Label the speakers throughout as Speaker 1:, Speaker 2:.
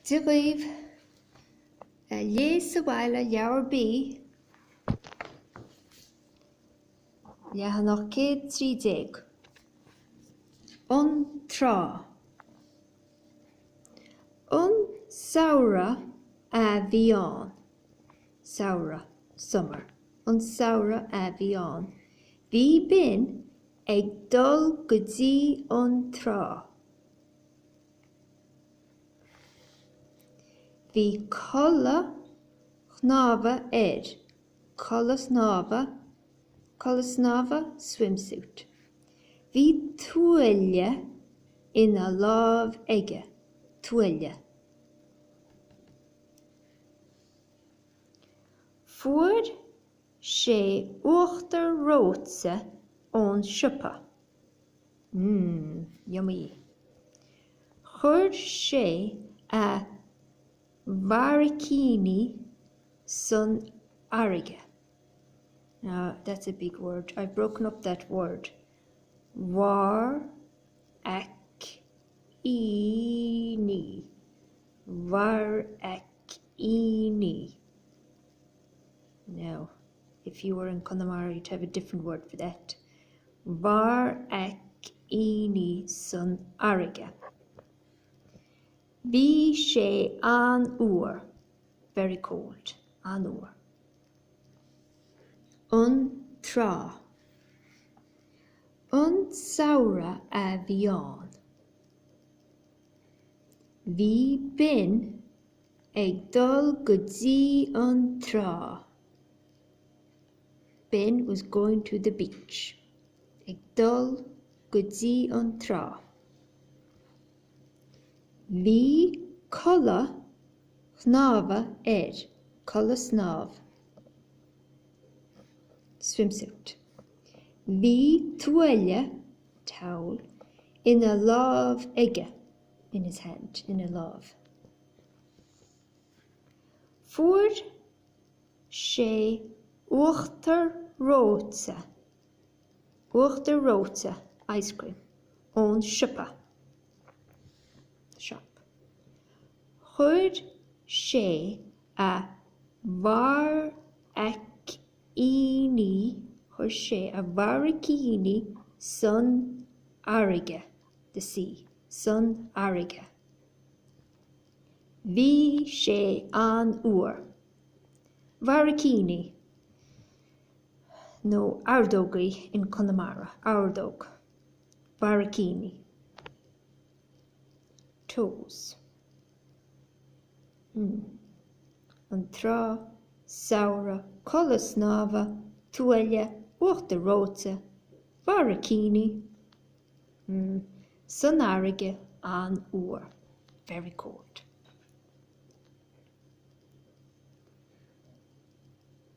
Speaker 1: Dia dhaoibh. Léigh sa bhaile Leabhar B, leathanach 113. An Trá. An samhradh a bhí ann. Samhradh, summer. An samhradh a bhí ann. Bhí Ben ag dul go dtí an trá. Bhí culaith shnámha air, culaith snámha, culaith snámha, swimsuit. Bhí tuaille ina lámh aige, tuaille. Fuair sé uachtar reoite ón siopa. Mmm, yummy. Chuir sé a bharraicíní san fharraige. Now, that's a big word. I've broken up that word. Bharr aic í ní. Bharraicíní. Now, if you were in Connemara, you'd have a different word for that. Bharraicíní san fharraige. Bhí sé an-fhuar, very cold, an-fhuar. An trá. An samhradh a bhí ann. Bhí Ben ag dul go dtí an trá. Ben was going to the beach. Ag dul go dtí an trá. Bhí culaith shnámha air, culaith snámh, swimsuit. Bhí tuaille, towel, ina lámh aige, in his hand, ina lámh. Fuair sé uachtar reoite, uachtar reoite, ice cream, ón siopa, the shop. Chuir sé a bharraicíní, chuir sé a bharraicíní san fharraige, the sea, san fharraige. Bhí sé an-fhuar. Barraicíní, nó ordógaí in Conamara, ordóg, barraicíní. Toes. Mm. An trá, samhradh, culaith snámha, tuaille, uachtar reoite, barraicíní. Mm. San fharraige, an-fhuar. Very cold.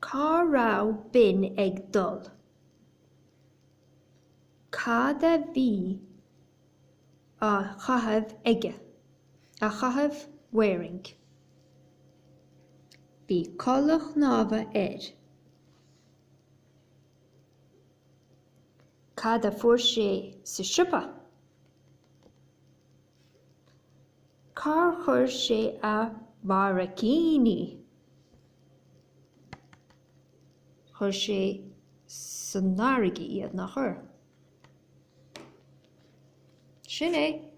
Speaker 1: Cá raibh Ben ag dul? Cad a bhí á chaitheamh aige? Á chaitheamh, wearing. Bhí culaith shnámha air. Cad a fuair sé sa siopa? Cár chuir sé a bharraicíní? Chuir sé san fharraige iad, nach chuir? Sin é.